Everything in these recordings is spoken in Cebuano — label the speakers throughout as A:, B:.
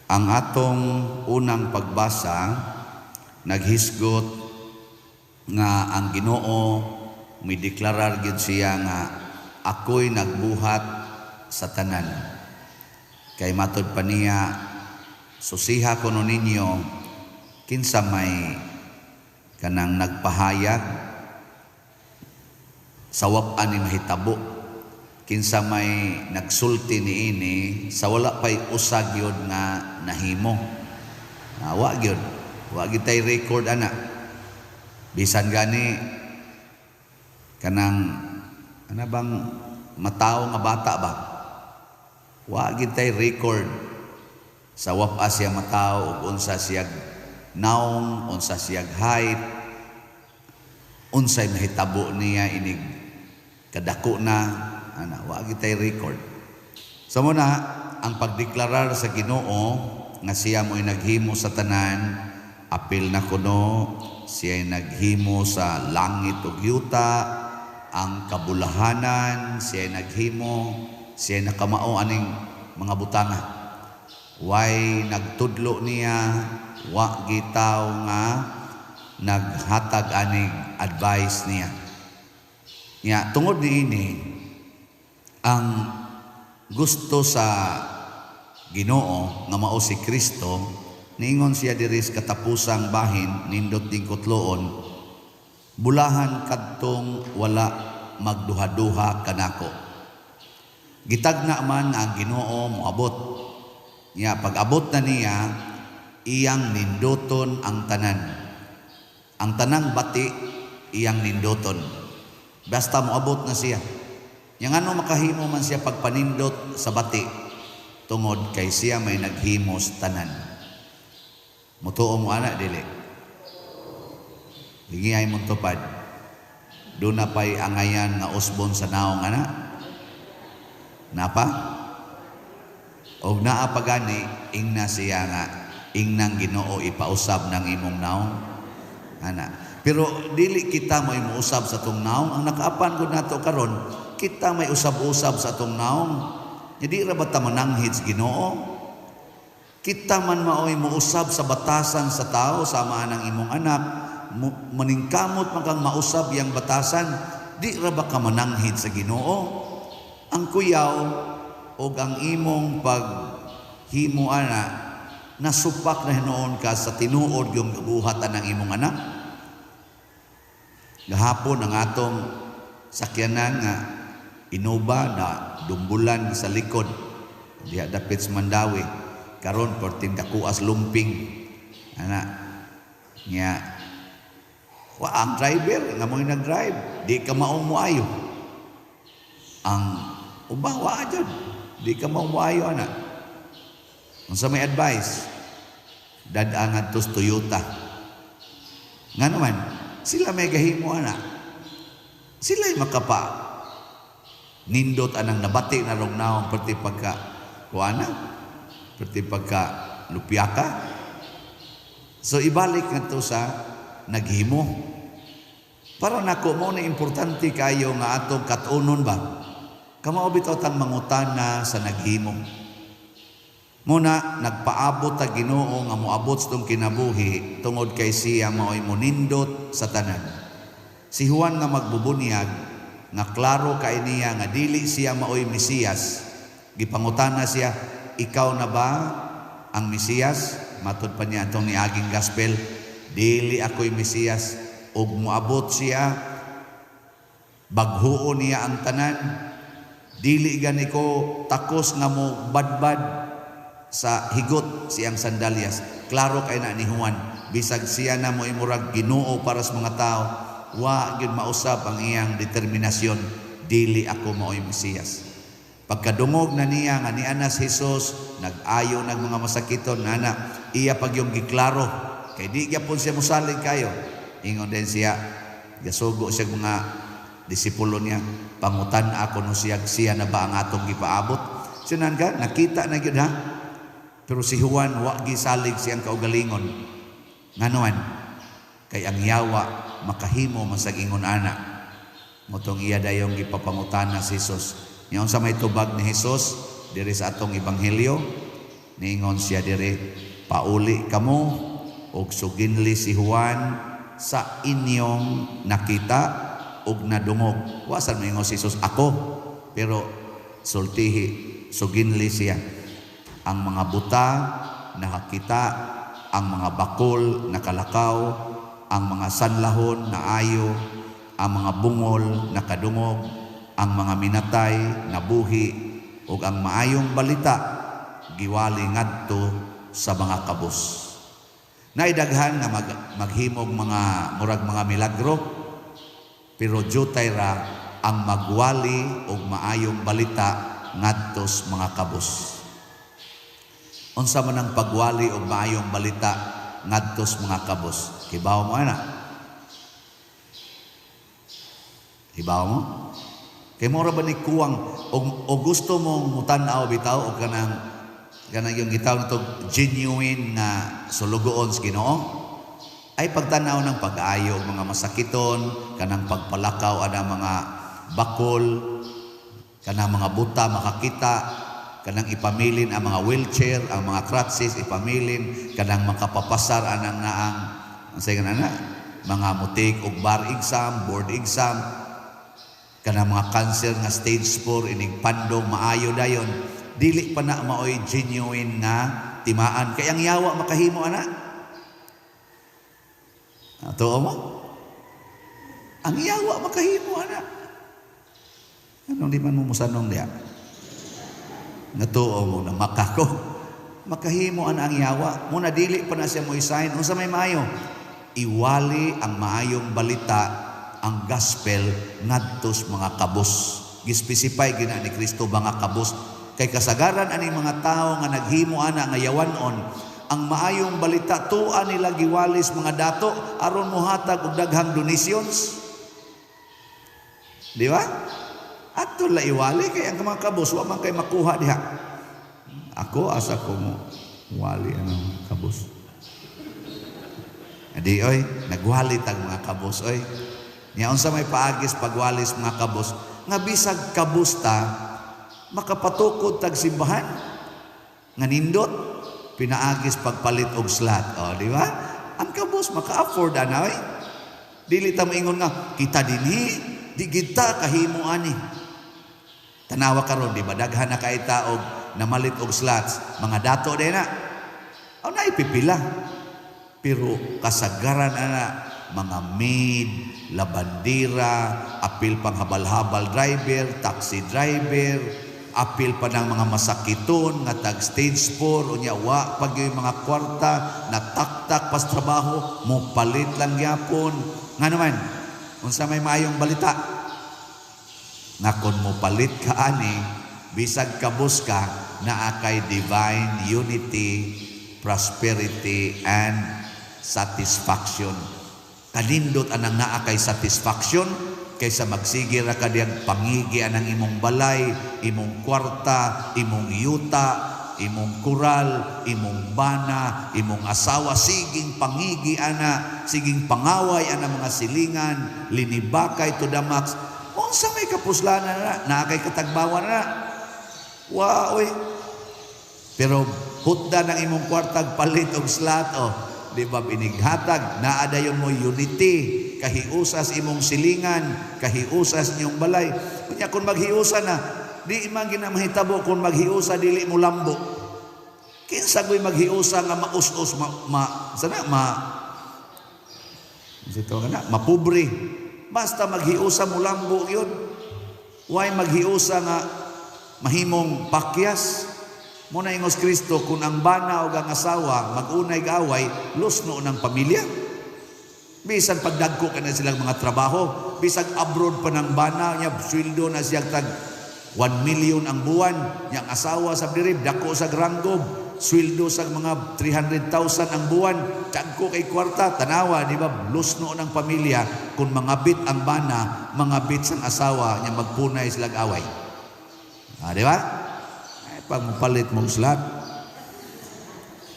A: Ang atong unang pagbasa naghisgot nga ang Ginoo mideklarar gyud siya nga ako'y nagbuhat sa tanan. Kay matod pa niya, susiha kuno ninyo kinsa may kanang nagpahayag sa wap-a ni mahitabo, kinsa may nagsulti niini sa wala pay usa gyud nga nahimo. Wa gyud, wa gyud tay record ana. Bisan gani kanang ana bang matawo nga bata ba, wa gyud tay record sa wap-a siya matawo ug unsa siya naong, unsa siya height, unsay mahitabo niya inig kadako na ana. Wa gyud tay record. So mao na ang pagdeklarar sa Ginoo nga siya mo'y naghimo sa tanan, apil na kuno siya naghimo sa langit ug yuta, ang kabulahanan, siya naghimo, siya nakamao aning mga butanga. Way nagtudlo niya, wa gitaw nga naghatag aning advice niya. Nya tungod niini, ang gusto sa Ginoo nga mao si Kristo, niingon siya diri sa katapusang bahin, nindot ding kutloon, "Bulahan kadtong wala magduha-duha kanako." Gitagna man nga ang Ginoo moabot. Nya pag abot na niya, iyang ninduton ang tanan. Ang tanang bati iyang ninduton. Basta moabot na siya. Nya ngano makahimo man siya pagpanindot sa bati? Tungod kay siya may naghimos tanan. Mutuo mo ana, dili? Lingiyay mong tupad. Duna pa'y angayan nga usbon sa naong ana? Napa? Og naa pa gani, ingna siya nga ingnang Ginoo ipausab ng imong naong. Ana. Pero dili kita mo imuusab sa atong naong. Ang nakaapan gud nato karon, kita may usab-usab sa atong naong. Hindi ra ba ta mananghid sa Ginoo? Kita man mao'y muusab sa batasan sa tao, sama ng imong anak, maningkamot man kang mausab yang batasan, di ra ba ka mananghid sa Ginoo? Ang kuyaw og ang imong paghimo ana, nasupak na hinuon ka sa tinuod yung buhatan ng imong anak. Gahapon ang atong sakyanan nga Innova na dumbulan sa likod diha dapit sa Mandaue. Karon perting dakuas lumping ana. Nya wa ang driver nga mo'y nag-drive, di ka maong moayo. Ang uba wa jud, di ka maong moayo ana. Unsa may advice? Dad-a ngadto sa Toyota. Ngano man sila may gahimo ana, sila'y makapa nindot anang nabati na rong naong perti pagka kuana, perti pagka lupyaka. So ibalik ngadto sa naghimo. Para nako mo na importante kayo nga atong katunon ba, kamao bitaw tang mangutana sa naghimo. Muna nagpaabot ta Ginoo nga moabot sa tong kinabuhi tungod kay siya mao'y monindot sa tanan. Si Juan nga magbubunyag, nga klaro kay niya nga dili siya mao'y Mesiyas, gipangutana siya, "Ikaw na ba ang Mesiyas?" Matod pa niya atong niaging gospel, "Dili ako'y Mesiyas." Ug moabot siya, baghuon niya ang tanan. "Dili gani ko takos nga mo badbad sa higot siyang sandalyas." Klaro kay na ni Juan, bisag siya na mo imurag Ginoo para sa mga tao, wa gyud mausab ang iyang determinasyon, "Dili ako mao'y Mesiyas." Pagkadungog na niya nga niana si Jesus, nag-ayo nag mga masakiton nana, iya pag yung giklaro kay di gyapon siya mosalig kayo. Ingon din siya, gasugo siya mga disipulo niya, "Pangutan ako no siya, siya na ba ang atong gipaabot?" Sinan ka, nakita na gyud ha. Pero si Juan wa gisalig siyang kaugalingon. Nganuan? Kay ang yawa makahimo man sa ingon ana. Motong iya dayong gipapangutana si Jesus. Nya unsa may tubag ni Jesus diri sa atong ebanghelyo? Niingon siya diri, "Pauli kamo og suginli si Juan sa inyong nakita ug nadungog." Wa sad moingon si Jesus, "Ako," pero sultihi, suginli siya. Ang mga buta nakakita, ang mga bakol nakalakaw, ang mga sanlahon naayo, ang mga bungol nakadungog, ang mga minatay nabuhi, ug ang maayong balita giwali ngadto sa mga kabos. Naidaghan nga maghimog mga murag mga milagro, pero jutay ra ang magwali og maayong balita ngadto sa mga kabos. Unsa man ang pagwali og maayong balita ngadto sa mga kabos? Kibaw mo ana? Kibaw mo? Kay mura ba ni kuwang og gusto mong mutan-aw bitaw og kanang yung gitawag nato genuine nga sulugoon sa Ginoo ay pagtan-aw ng pag-ayo og mga masakiton, kanang pagpalakaw ana mga bakol, kanang mga buta makakita, kanang ipamilin ang mga wheelchair, ang mga crutches ipamilin, kanang makapapasar anang naang ang say ana mga mutik og bar exam, board exam, kanang mga cancer nga stage 4 inig pandong maayo dayon. Dili pa na maoy genuine nga timaan kay ang yawa makahimo ana. Tuo mo? Ang yawa makahimo ana. Anong di man mo musanong diya? Natuo mo na makako. Makahimo ana ang yawa. Muna dili pa na siya mo sign. Unsa may maayo? Iwali ang maayong balita, ang gospel ngadto sa mga kabos. Gispesify gina ni Kristo mga kabos. Kay kasagaran ani mga tawo nga naghimo ana nga yawanon, ang maayong balita tua nila giwalis mga dato aron mohatag og daghang donations. Di ba? Ato la iwali kay ang mga kabos wa man kay makuha diha. Ako asa ko mo wali anang kabos. Adi oy, nagwali tag mga kabos oy. Nya unsa may paagis pagwalis mga kabos nga bisag kabos ta makapatukod tag simbahan nga nindot pinaagis pagpalit og slot. O, di ba? Ang kabos maka-afford ana oy. Dili ta moingon nga kita dinhi di kita kahimo ani. Tanawa karon, di ba daghan na kay ta og namalit og slots, mga dato din na. O naipipila. Pero kasagaran ana mga maid, labandira, apil pang habal-habal driver, taxi driver, apil pa ng mga masakiton nga tag stage 4 unya wa pag yung mga kwarta nataktak pas trabaho mo palit lang gyapon. Nga naman unsa may maayong balita nga kon mo palit ka ani bisag kabos ka, naa kay divine unity, prosperity and satisfaction. Kanindot anang naa kay satisfaction kaysa magsige ra ka diyang pangigi anang imong balay, imong kwarta, imong yuta, imong kural, imong bana, imong asawa, siging pangigi ana, siging pangaway ana mga silingan, linibakay to the max. Unsa may kapuslanan na, naa kay katagbawan na. Wa oy. Pero hutda ng imong kwartag palit og slot o, di ba binighatag, naa dayon mo unity, kahiusas imong silingan, kahiusas inyong balay. Unya kung maghiusa na, di man ginamahitabo kung maghiusa dili mo lambo. Kinsa goy maghiusa nga maus-us ma, ma sana ma sito ka na, mapobre. Basta maghiusa mo lambo yun. Why maghiusa nga mahimong pakyas? Muna ingos Kristo, kung ang bana o ang asawa mag-unay gaway, lusno ng pamilya. Bisan pagdagko ka na silang mga trabaho, bisag abroad pa ng bana niya, sweldo na siya tag 1 million ang buwan, niyang asawa sa dirib, dako sa granggob, sweldo sa mga 300,000 ang buwan, dagko kay kwarta, tanawa, di ba, lusno ng pamilya, kung mga bit ang bana, mga bit sang asawa, niya magpunay silang away. Ah, di ba? Ay, pag palit mong slot,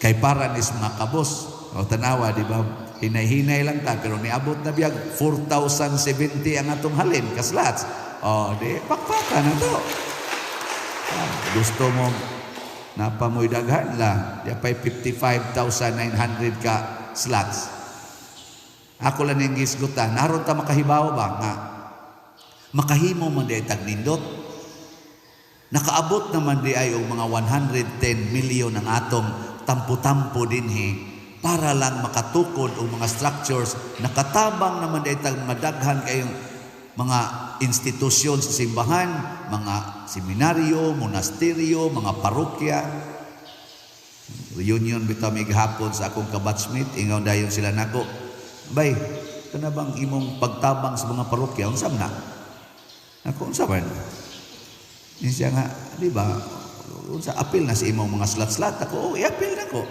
A: kay para nis mga kabos, o tanawa, di ba, hinay-hinay lang ta, pero niabot na biyag 4,070 ang atong halin, kaslots. O, di, pakpaka na to. Ah, gusto mo, Napa mo'y daghan la. Di pa'y 55,900 ka slots. Ako lang yung gisgutan. Naron ta makahibaw ba nga makahimo man di tag nindot. Nakaabot naman di ay og mga 110 million ang atong tampo-tampo dinhi para lang makatukod og mga structures. Nakatabang naman di tag mga daghan kayong mga institusyon sa simbahan, mga seminaryo, monasteryo, mga parokya. Reunion bitaw mi gahapon sa akong kabatchmate, ingaw dayon sila nako. "Bay, kana bang imong pagtabang sa mga parokya, unsa man na?" Ako, "Unsa man?" Ni siya nga, "Di ba, unsa apil na sa imong mga slot-slot?" Ako, "Oh, i-apil na ko."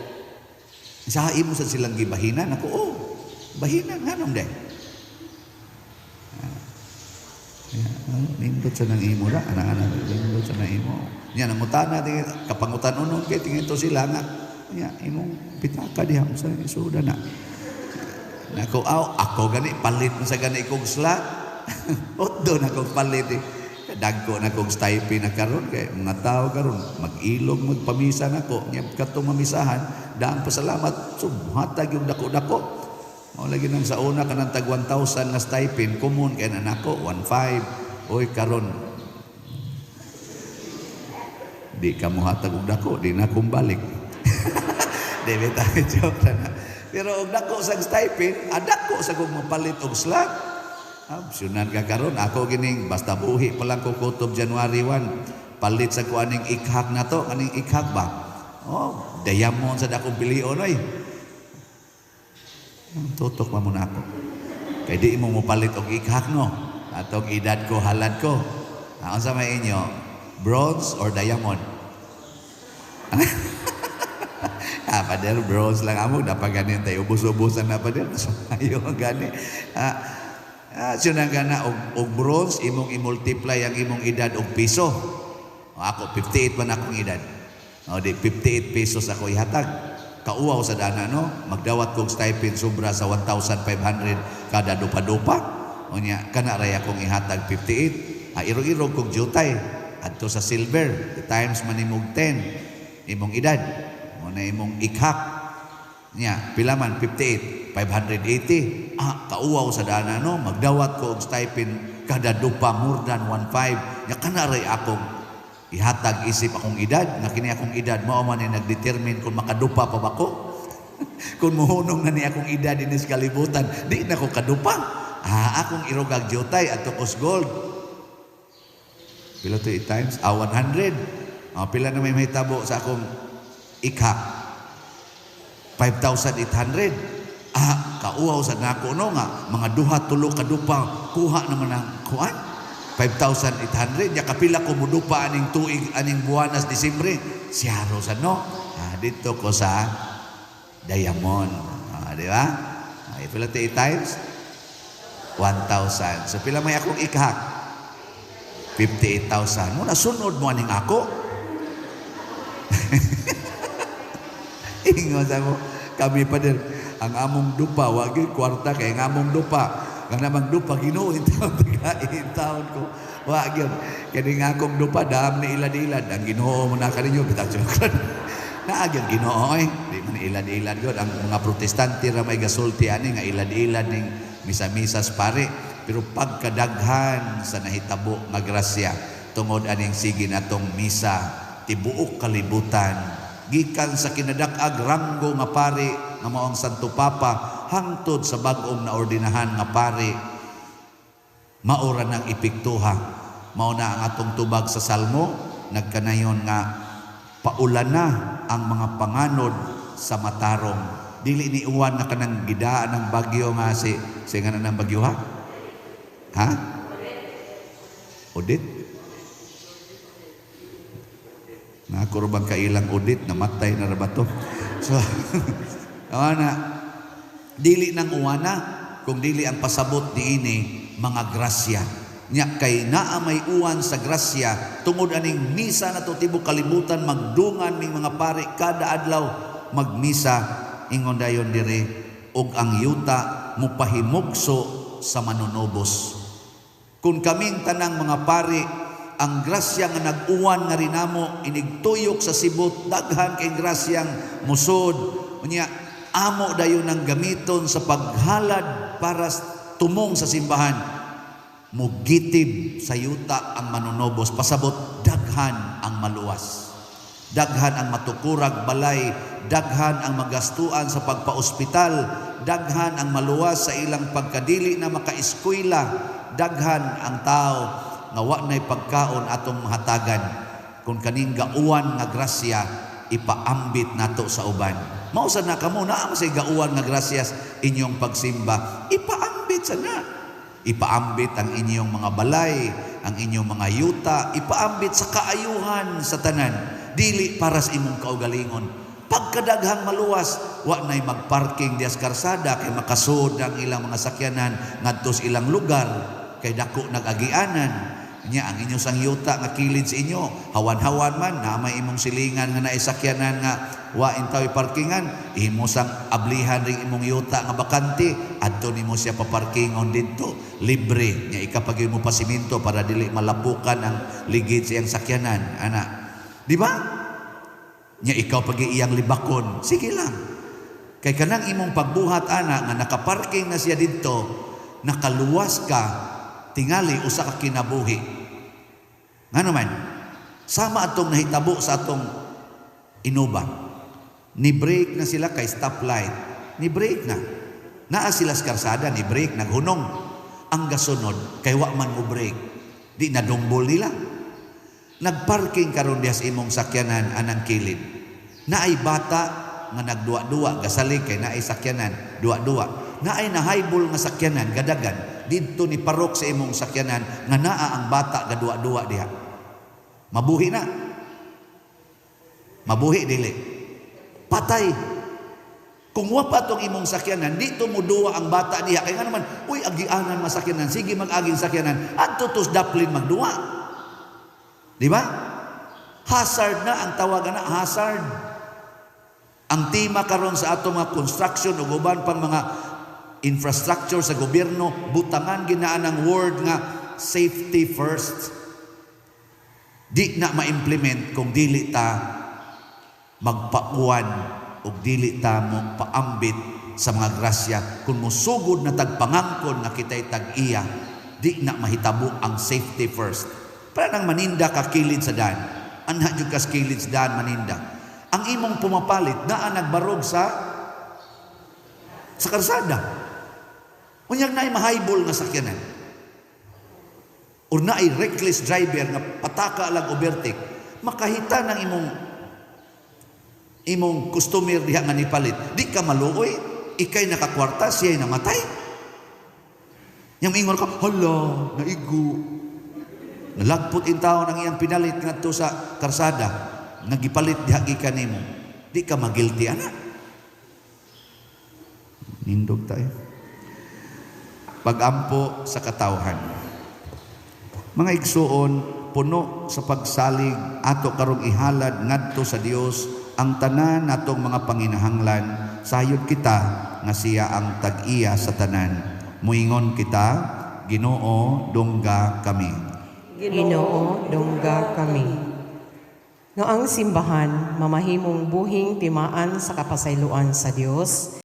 A: "Sa imo sa silang gibahinan?" Ako, "Oh, bahinan, nganong day?" Yeah, nindot sa nang imo ra, ana-ana, nindot sa nang imo. Nya nangutana tingin kapangutan unon kay tingin to sila nga nya imong pitaka diha sa isuda na. Nako, aw, ako gani palit mo sa gani kog slot. Otdo na kog palit eh. Dagko na kog stipend na karon kay mga tao karon mag-ilog magpamisa nako nya katong mamisahan daang pasalamat subhatag yung dako-dako. Mao lagi nang sa una kanang tag 1,000 nga stipend common kay na nako 1.5. Oy, karon di ka mohatag og dako, di na kong balik. Di bitaw, joke na. Pero og dako sa stipend, adako sa kong mapalit og slot. Opsyonan ka karon ako gining basta buhi pa lang ko kutob January 1. Palit sa ko aning ikhak na to, kaning ikhak ba? Oh, diamond sa dakong pilion oy. Tutok pa mo na ako. Kay di mo mopalit og ikhak no. Atong edad ko halad ko. Ah, unsa may inyo? Bronze or diamond? Ah, pader, bronze lang amo. Dapat ganin tayo. Ubus-ubusan na, pader. Mas maayo ang gani. Ah, siya nang gana, og bronze, imong i-multiply ang imong edad og piso. O, ako, 58 man akong edad. O, di, 58 pesos ako ihatag. Kauwaw sa dana, no? Magdawat kong stipend sobra sa 1,500 kada dupa-dupa. O niya, kana ray akong ihatag 58. Ah, irog-irog kong jutay. Adto sa silver, times manimog 10. Imong edad. Mo na imong ikhak. Nya, pila man 58, 580. Ah, kauwaw sa dana, no? Magdawat ko og stipend kada dupa more than 1.5. Nya kana ray akong ihatag isip akong edad, nga kini akong edad mao man ni nagdetermine kung makadupa pa ba ko. Kung muhunong na ni akong edad dinis kalibutan, di na ko kadupa. Ah, akong irogag jutay adto kos gold. Pila to i-times? Ah, 100. Ah, pila na may mahitabo sa akong ikhak? 5,800. Ah, kauwaw sa nako no nga mga duha tulo ka dupa kuha naman ang kuan. 5,800 nya kapila ko mudupa aning tuig aning buwanas Disyembre. Siyaro sa no. Ah, dito ko sa diamond. Ah, di ba? Ay, pila to times? 1,000. So pila may akong ikhak? 58,000. Muna sunod mo aning ako. Ingon sa mo, kami pa din, ang among dupa, wagi kwarta kay ang among dupa. Nga namang dupa, Ginoo, taon tigain taon ko. Wagi, kani nga akong dupa, dam ni ilad-ilad. Ang Ginoo mo na kaninyo, bitaw joke. Naagyan Ginoo eh. Di man ilad-ilad god. Ang mga Protestante ra may gasulti ani nga ilad-ilad ning misa-misas pare. Pero pagkadaghan sa nahitabo nga grasya tungod aning sige natong misa tibuok kalibutan gikan sa kinadak-ag ranggo nga pare nga mao ang Santo Papa hangtod sa bag-ong naordinahan nga pare, maura ng epektuha. Mao na ang atong tubag sa Salmo nagkanayon nga paulan na ang mga panganod sa matarong. Dili ni uwan nga kanang gidaan ng bagyo nga si nga ng bagyo ha? Ha? Odit? Nakurbang kailang Odit, namatay na ra ba to? So, na, dili nang uwana, kung dili ang pasabot niini mga grasya. Nya kay naa may uwan sa grasya tungod aning misa na to tibuok kalibutan magdungan ning mga pare kada adlaw magmisa ingon dayon dire og ang yuta mopahimugso sa manunubos. Kung kaming tanang mga pari Ang grasya nga nag-uwan nga rinamo, inigtuyok sa sibot, daghan kay grasyang musod. Unya amo dayon ang gamiton sa paghalad para tumong sa simbahan. Mugitib sa yuta ang manunobos, pasabot daghan ang maluwas. Daghan ang matukurag balay, daghan ang magastuan sa pagpaospital, daghan ang maluwas sa ilang pagkadili na makaeskwela, daghan ang tao nga wa na'y pagkaon atong mahatagan kung kaning gauwan nga grasya ipaambit nato sa uban. Mao sa na kamo naa sa gauwan nga grasya inyong pagsimba, ipaambit sa na. Ipaambit ang inyong mga balay, ang inyong mga yuta, ipaambit sa kaayuhan sa tanan, dili para sa imong kaugalingon. Pagkadaghang maluwas, wa na'y magparking dias karsada kay makasud ang ilang mga sakyanan ngadto sa ilang lugar kay dako nag-agianan. Nya ang inyo sang yuta nga kilid sa inyo, hawan-hawan man na may imong silingan nga naay sakyanan nga wa intaw parkingan, imo sang ablihan ring imong yuta nga bakante, adto nimo siya paparkingon didto, libre. Nya ikapag mo pasiminto para dili malapukan ang ligid sa iyang sakyanan, ana. Di ba? Nya ikaw pag iyang libakon, sige lang. Kay kanang imong pagbuhat ana nga nakaparking na siya didto, nakaluwas ka tingali usa ka kinabuhi. Ngano man, sama atong nahitabo sa atong Innova. Ni brake na sila kay stoplight. Ni brake na. Naa sila sa karsada, ni brake, naghunong. Ang gasunod, kay wa man mo brake. Di na dumbol nila. Nagparking karon diha sa imong sakyanan anang kilid. Naay bata nga nagduwa-duwa, gasalig kay naay sakyanan, duwa-duwa. Naay nahaybol nga sakyanan, gadagan, didto ni parok sa imong sakyanan nga naa ang bata gaduwa-duwa diha. Mabuhi na. Mabuhi dili. Patay. Kung wa pa tong imong sakyanan, dito mo duwa ang bata diha. Kay nga naman, uy, agianan masakyanan, sige mag-aging sakyanan, adto tos daplin magduwa. Di ba? Hazard na ang tawagan na, hazard. Ang tema karon sa ato mga construction ug uban pang mga infrastructure sa gobyerno, butangan ginaan ang word nga safety first. Di na ma-implement kung dili ta magpauwan ug dili ta mo paambit sa mga grasya. Kung musugod na tagpangangkon nga kita'y tag-iya, di na mahitabo ang safety first. Para nang maninda ka kilid sa daan. Anha jud kas kilid sa daan maninda. Ang imong pumapalit naa nagbarog sa karsada. Unyag naay mahaybol nga sakyanan. Or naay reckless driver nga pataka lang overtake, makahita ng imong imong customer diha nga nipalit. Di ka maluoy, ikay nakakwarta, siya'y namatay. Yang ingon ka, "Hala, naigo." Nalagpot in tao ng iyang pinalit ngadto sa karsada, nagipalit diha gikan nimo. Di ka magilty ana. Nindog tayo. Pagampo sa katawhan. Mga igsuon, puno sa pagsalig ato karong ihalad ngadto sa Dios ang tanan natong mga panginahanglan, sayod kita nga siya ang tag-iya sa tanan. Muingon kita, Ginoo, dungga kami.
B: Ginoo, dungga kami. Nga ang simbahan mamahimong buhing timaan sa kapasayloan sa Dios.